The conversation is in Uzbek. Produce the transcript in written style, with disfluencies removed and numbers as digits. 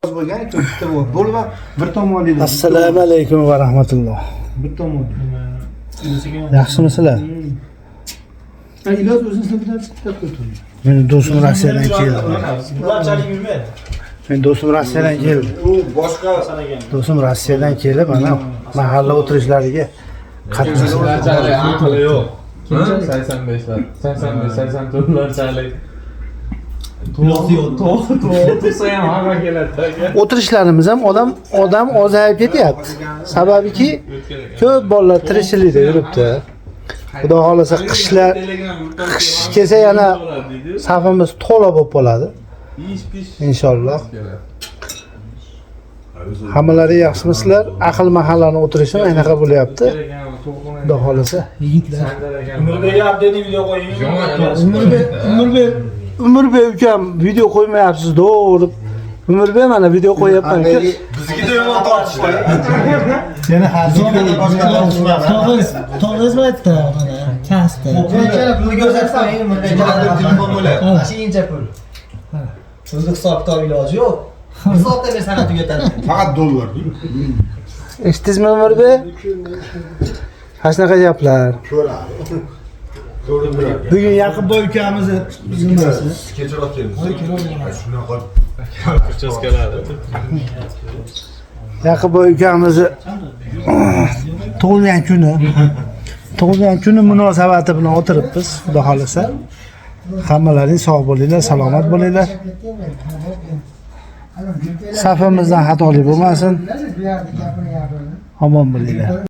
Bo'lgan bitta bo'lma bir tomonli. Assalomu alaykum va rahmatulloh. Bir tomonli. Yaxshimisizlar? Ilyos o'zini sinfidan chiqib qo'ydi. Meni do'stim Rossiyadan keldi. Ularchalik yurmaydi. Meni do'stim Rossiyadan keldi. U boshqa Do'stim Rossiyadan kelib, mana mahalla o'tirishlariga qatnashdi. Ularchalik aqli yo'q. 85lar, 85, 84larchalik. To'g'ri tursa ham hamma keladi aka. O'tirishlarimiz ham odam ozayib ketyapti. Sababiki ko'p bolalar tirikchilikda yuribdi. Xudo xohlasa qishlar qish kelsa yana safimiz to'la bo'lib qoladi. Ish pish. Inshaalloh. Hammalari yaxshimisizlar? Aql mahallani o'tirishi anaqa bo'lyapti. Xudo xohlasa yigitlar. Umurbek abdeni video qo'ying. Umurbek, Umurbek, Umurbek ukam video qo'ymayapsiz to'g'ri. Umurbek mana video qo'yapman uka. Biznikida yomon tortishdi. Yana To'g'riz, to'g'riz aytdi mana kasdi. Pulni ko'rsatsam endi Telefon bo'ladi. Mana shu incha pul. O'zi hisob kitob iloji yo'q. Bir soatda men sana tugatadi. Faqat dollar. Eshitdingizmi Umurbek? Mana shunaqa gaplar. Bugun Yaqubboy ukamizni nimasi? Kechroq keldi. Shunaqa Yaqubboy ukamizni tug'ilgan kuni. Tug'ilgan kuni munosabati bilan o'tiribmiz, Xudo xohlasa. Hammalaring sog' bo'linglar, salomat bo'linglar. Safimizdan xatolik bo'lmasin. Omon bo'linglar.